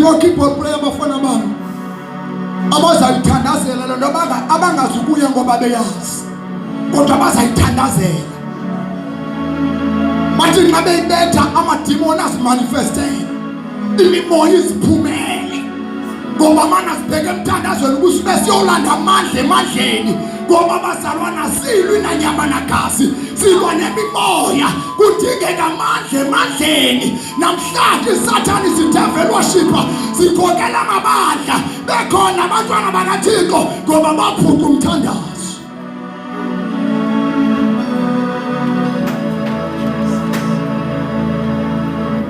Ndingo-keyboard player abafana bami abazayithandazela le nto, abangazukuya ngoba beyazi, kodwa bazayithandazela. Bathi nxa beyibetha amadimoni azimanifestele, imimoya iziphumele, ngoba mana sibheke emthandazweni ukuthi besiyolanda amandla emandleni, ngoba bazalwana silwi nanyama nagazi, silwa nemimoya. Kudingeka amandla emandleni. Namhlanje isathane isitheveli worshipper sikhokela amabandla, bekhona abantwana bakaThixo ngoba baphuca umthandazo.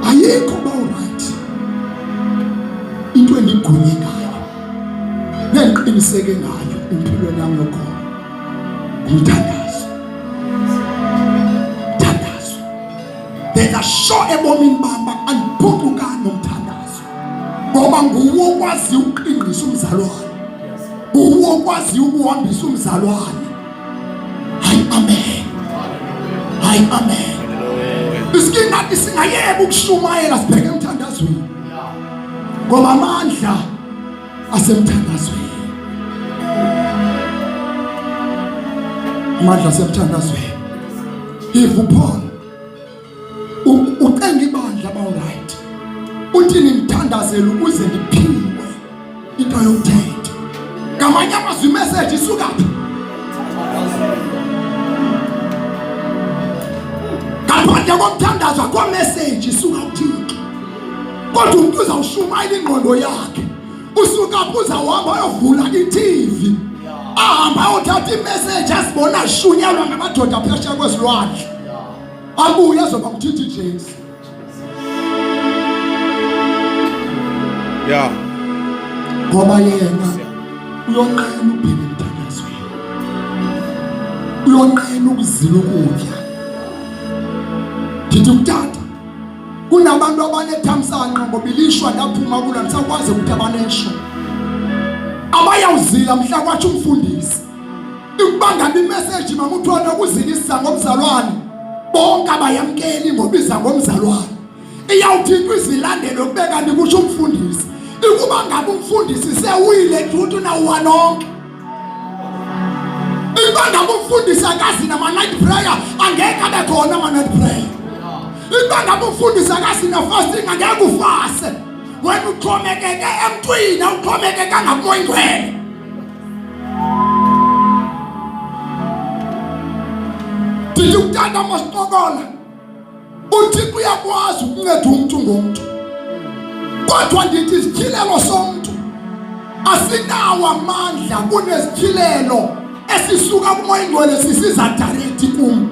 Ayikho ba right into endigunye ngayo nendiqiniseke ngayo empilweni yami yokholo, umthandazo. Mthandazo ndenza sure ebomini bam uba andiphucukani nomthandazo, ngoba nguwo okwaziyo ukuqingqisa umzalwane, nguwo okwaziyo ukuhambisa umzalwane. Hayi amen, hayi amen. Isikingathi singayeka ukushumayela sibheke emthandazweni, ngoba amandla asemthandazweni, amandla asemthandazweni. If uPaul ucenga ibandla ba right, uthi ningithandazele ukuze ndiphiwe into yokuthetha. Ngamanye amazwi imessage isuka phi? Ngaphandle komthandazo akho message isuka kuThixo, kodwa umuntu uzawushumayela ingqondo yakhe. Usuka phi? Uzawuhamba ayovula i-TV, ahambe ayothatha imessage azibona ashunyelwa ngamadoda phesheya kwezilwandle, abuye azoba nguthithi Jesu. Ngoba yena uyonqena ubheke emthandazweni, uyonqena ukuzila ukutya. Ndithi kutata, kunabantu abanethamsanqa ngoba ilishwa ndaphuma kulo, andisakwazi ukuthi abaneshwa abayawuzila mhla kwatsho umfundisi. Ukuba ngabe imeseji mama uthole ukuzilisa ngomzalwane, bonke abayamkeli ngoba iza ngomzalwane. Iyawuthi into izilandele kube kanti kusho umfundisi. Ukuba ngabe umfundisi sewile nje nawuwa nonke. Ukuba ngabe umfundisi akazi nama-night prayer, angeke abe khona ama-night prayer. Ukuba ngabe umfundisi akazi na-fasting, angeke ufase. Wena uxhomekeke emntwini, awuxhomekekanga kuMoya Oyingcwele. Ndithi utata masiqokola, uThixo uyakwazi ukunceda umntu ngomntu, kodwa ndithi isityhilelo somntu asinawo amandla kunesityhilelo esisuka kuMoya Oyingcwele sisiza direct kum.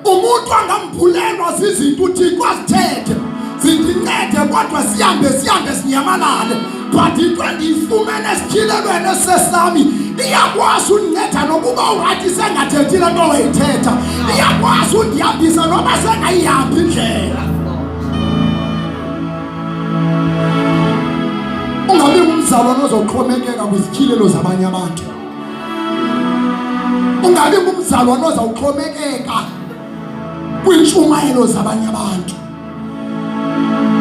Umuntu angambhulelwa zizinto uThixo azithethe zindincede, kodwa sihambe sihambe sinyamalale, but into endiyifumene esityhilelweni esesami iyakwazi undinceda nokuba ungathi sengathethi le nto wayithetha, iyakwazi undihambisa noba sengayihambi indlela. Ungabi ngumzalwane ozoxhomekeka kwizityhilelo zabanye abantu, ungabi ngumzalwane ozawuxhomekeka kwiintshumayelo zabanye abantu,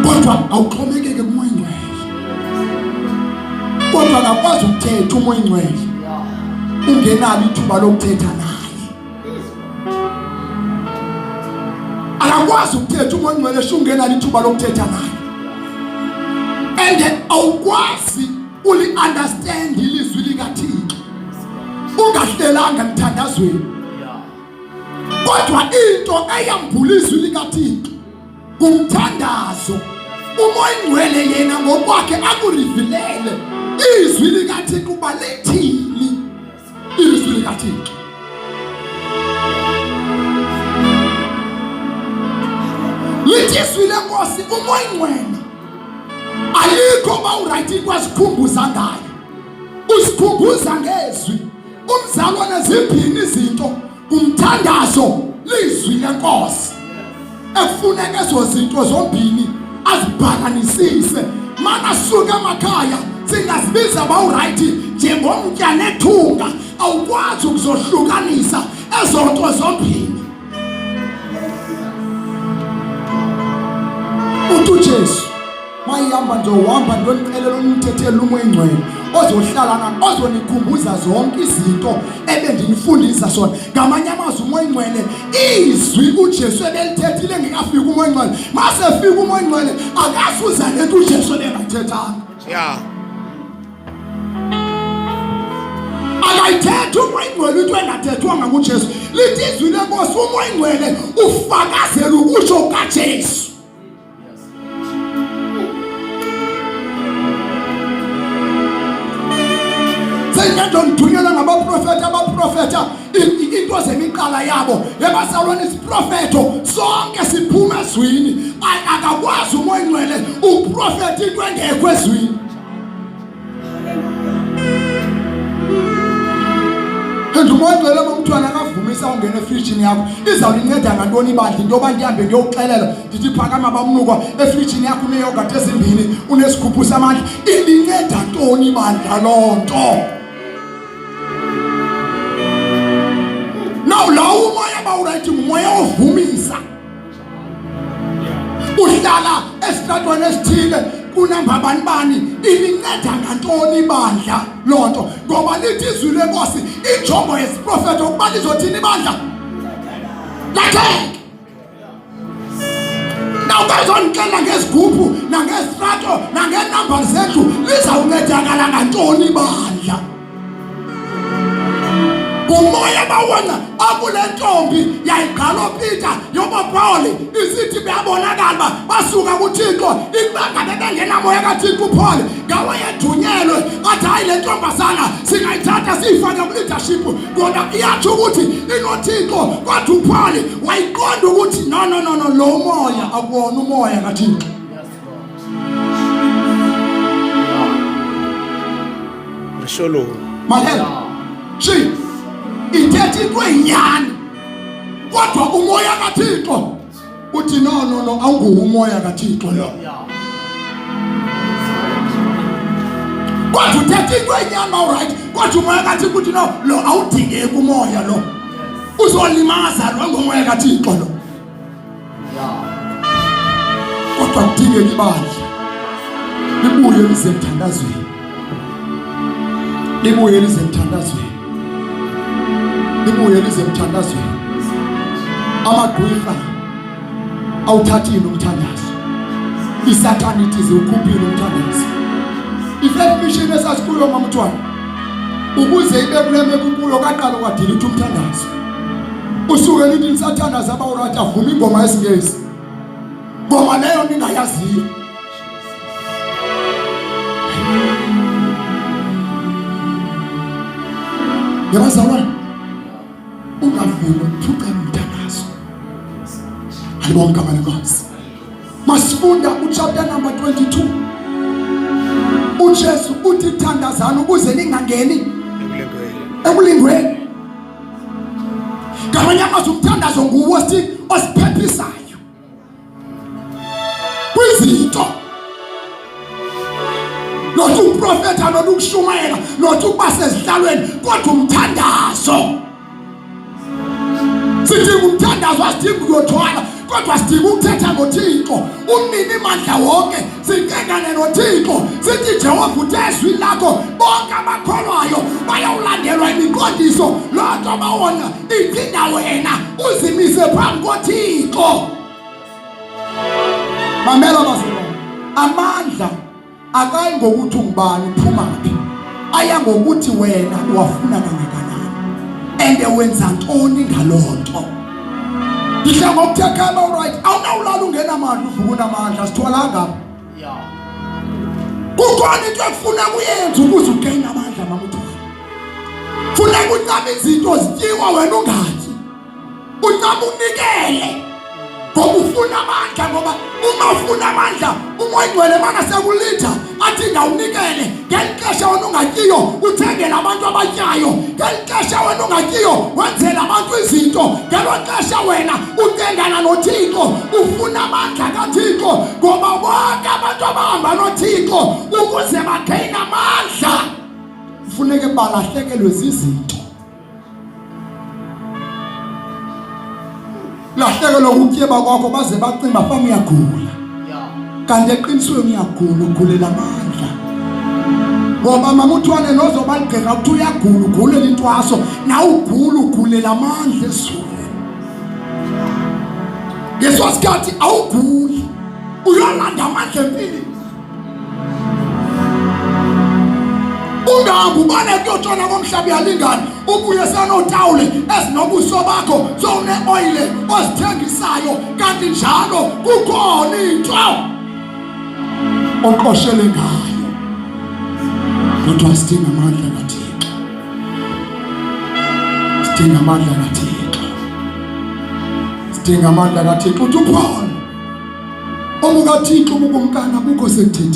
kodwa awuxhomekeke kuMoya Oyingcwele. Kodwa akakwazi ukuthetha uMoya Oyingcwele ungenalo ithuba lokuthetha naye. Akakwazi ukuthetha uMoya Oyingcwele shungenalo ithuba lokuthetha naye, and awukwazi uli-understand ilizwi likaThixo ungahlelanga emthandazweni. Kodwa into eyambula izwi likaThixo ngumthandazo. UMoya Oyingcwele yena ngokwakhe akurivilele izwi likaThixo uba lithini izwi likaThixo. Lithi izwi lenkosi, uMoya Oyingcwele alikho ba uright into azikhumbuza ngayo, usikhumbuza ngezwi. Umzalwane zimbini izinto, umthandazo lizwi lenkosi, ekufuneka ezo zinto zombini azibhakanisise. Mana suka emakhaya singazibiza bawuright njengomtya nethunga, awukwazi ukuzohlukanisa ezo nto zombini. Uthi uJesu maye ihamba ndizohamba ndiyonicelela umthetheli umoya ingcwele ozohlala nani, ozonikhumbuza zonke izinto ebendinifundisa sona. Ngamanye amazwi, umoya ingcwele, izwi uJesu ebelithethile ngekafika umoya ingcwele, masefika umoya ingcwele akasuza lento uJesu ebengayithethanga. Akayithethi umoya ingcwele into engathethwanga nguJesu. Lithi izwi lenkosi, umoya ingcwele ufakazela ukusho kukaJesu. Sengento ndithunyelwa ngabaprofeti abaprofeta into zemiqala yabo ebasalwana isiprofeto sonke siphuma ezwini. Akakwazi umoya ingcwele uprofeta into engekho ezwini. And umoya ongcwele bomntwana akavumisa ungena efrijini yakho. Izawulinceda ngantoni ibandla into yoba ndihambe ndiyokuxelela ndithi phakama bamnukwa efrijini yakho uneyogathi ezimbini unesigubhu samandla. Ilinceda ntoni ibandla loo nto? Now lowo umoya bawurayithi ngumoya ovumisa. Uhlala esitratweni esithile kunamba bani bani, ilinceda ngantoni ibandla loo nto? Ngoba lithi izwi lenkosi, injongo yesiprofeto ukuba lizothini ibandla lakheke. Nawukazondixelela ngezigubhu nangezitrato nangeenambari zendlu, lizawuncedakala ngantoni ibandla? Ngumoya bawona akule ntombi yayigqala oPeter yoboPaul, isithi beyabonakala uba basuka kuThixo. Ikuba ngabe bengenamoya kaThixo uPaul ngawayedunyelwe athi hayi, le ntombazana singayithatha siyifake kwi-leadership ngoba iyatsho ukuthi inoThixo. Kodwa uPaul wayiqonda ukuthi no, no, no, no, lo moya akuwona umoya kaThixo. Sholo. Mamela. Shi. Ithetha into eyinyani. Kodwa umoya kaThixo uthi no, no, no, awunguwo umoya kaThixo lo. Kodwa uthetha into eyinyani ba right, kodwa umoya kaThixo uthi no, lo awudingeki umoya lo. Uzolimaza lo ngomoya kaThixo lo. Kodwa kudingeka ibandla libuye lize emthandazweni, libuye lize emthandazweni, libuye lize emthandazweni. Amagqwirha awuthathile umthandazo, isathane ithi ziwukhuphile umthandazo. Ifirst mission esasikuyo mamthwana, ukuze ibe kule meko kuyo, kaqala kwadilitha umthandazo. Usuke lithi lisathandaza abawurati, avuma ingoma yesiNgesi, ngoma leyo ningayaziyo. Yabazalwane, ungavumi ukuphucela umthandazo. Alibonke igama lenkosi. Masifunda uchapter number 22. uJesu uthi thandazani ukuze ningangeni ekulingweni. Ngamanye amazwi, umthandazo nguwo osiphephisayo kwizinto, not ukuprofetha, not ukushumayela, not ukuba sezihlalweni, kodwa umthandazo. Sidinga umthandazo, asidingi ukuyothwala, kodwa sidinga ukuthetha ngoThixo umnini mandla wonke, sincengane noThixo sithi Jehova, uthe ezwini lakho bonke abakholwayo bayawulandelwa imiqondiso. Loo nto bawona idinga wena uzimise phambi koThixo. Mamela bazalwane, amandla akayi ngokuthi ungubani, uphuma phi, aya ngokuthi wena uwafuna kangakanani and wenza ntoni ngaloo nto. Ndihla ngokuthe khama uright, awunawulala ungenamandla, uvuka unamandla, sithwalanga. Kukhona into ekufuneka uyenze ukuze ugeyine amandla, mama uthwala. Funeka uncame izinto zityiwa wena ungatyi, uncame unikele ngoba ufuna amandla. Ngoba uma ufuna amandla, umoya ingcwele mana sekulitha athi ngawunikele ngeli xesha wena ungatyiyo, uthengele abantu abatyayo ngeli xesha wena ungatyiyo, wenzele abantu izinto ngelo xesha wena ucengana noThixo, ufuna amandla kaThixo. Ngoba bonke abantu abahamba noThixo, ukuze bageyine amandla, funeke balahlekelwe zizinto. Lahlekelwa ukutyeba kwakho, baze bacimba fam uyagula. Kanti eqinisweni uyagula, ugulela amandla. Ngoba mama uthwane nozoba ligqirha uthi uyagula, ugulela intwaso, nawe ugula ugulela amandla ezulwini. Ngeso sikhathi awuguli, uyolanda amandla empilweni. Ungahambi ubale kuyotshona komhlaba uyalingana, ubuye senotawule ezinobuso bakho sowune-oyile ozithengisayo, kanti njalo kukhona into oqoshele ngayo. Kodwa sidinga amandla kaThixo, sidinga amandla kaThixo, sidinga amandla kaThixo. Uthi uPaul, obukaThixo ubukumkani abukho sekuthetheni.